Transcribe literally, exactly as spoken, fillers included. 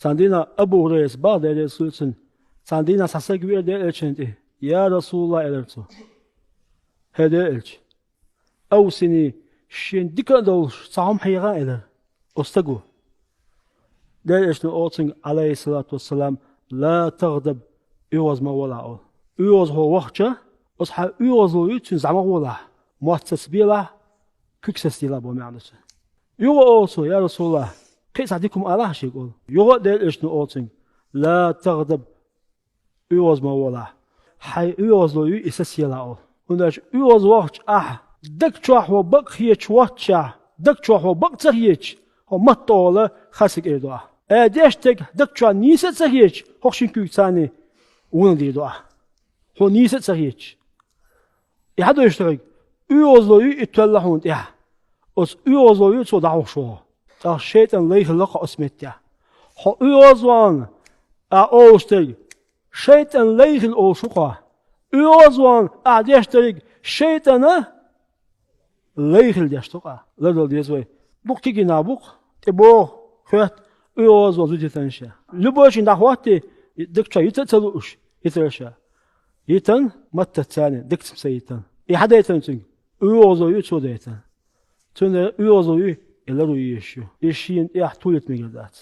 Цхьан дийнахь Абу Хурайрас бах, Дела реза хуьлда цунна, цхьан дийнахь цхьа саг веара Дела Элчанна тӀе: «Я Расулаллах, — элира цо, — хӀай Дела Элча, أوصني, шена дика а долуш, цхьа хӀума хьехахьа», — элира оцу стага. Дела Элчано олу цуьнга, Ӏалайхиссалату вассалам: «لا تغضب, оьгӀаз ма волахь», — олу. ОьгӀаз хьо вахча, оцу хьайн оьгӀазло юй цуьнан зӀе ма гӀолахь, мотт сацабелахь, куьг сацаделахь боху маьӀна ду цуьнан. Юха олу цо: «Я Расулаллах, кхин а цхьа дика хӀума алахьа шега», — олу. Юха а Дела Элчано олу цуьнга: «لا تغضب, оьгӀаз ма волахь, хьайн оьгӀазло юй и сацаелахь», — олу. ХӀунда аьлча оьгӀаз вахча ахь, даг чохь хьо бакъ хеташ воццушехь, даг чохь хьо бакъ ца хеташ, хьо матта олу харцаг эр ду ахь. Ай деш дерг даг чохь нийса а ца хеташ, хӀокху шина куьйгаца вон а дийр ду ахь. Хьо нийса а ца хеташ. И хьан ду иштта хьоьга? ОьгӀазло юй и тоьлла хьуна тӀехь. Оцу оьгӀазло юй цо дӀахьош ву хьо. ТӀаккха шайтӀан лай хилла-кх оцу меттехь. Хьо оьгӀаз вахана ахь олуш дерг шайтӀан лай хила олуш ву-кх ахь. ОьгӀаз вахана ахь деш дерг шайтӀан лай хила деш ду-кх ахь. Лардала деза вай. Дукха кегий нах бу-кх, тӀебогӀу, хоьтту оьгӀаз вахана зуда йитина ша. Любой шина дӀахӀоттий, даг чохь йита а ца лууш, йитира ша. Йитина, маттаца царна, дагца ца йитина. И хьан дайтина цуьнга? ОьгӀазло юй цо дайтина. Цундела оьгӀазло юй, и ларъян езаш ю. И шена тӀехь тулуьйту мегар дац.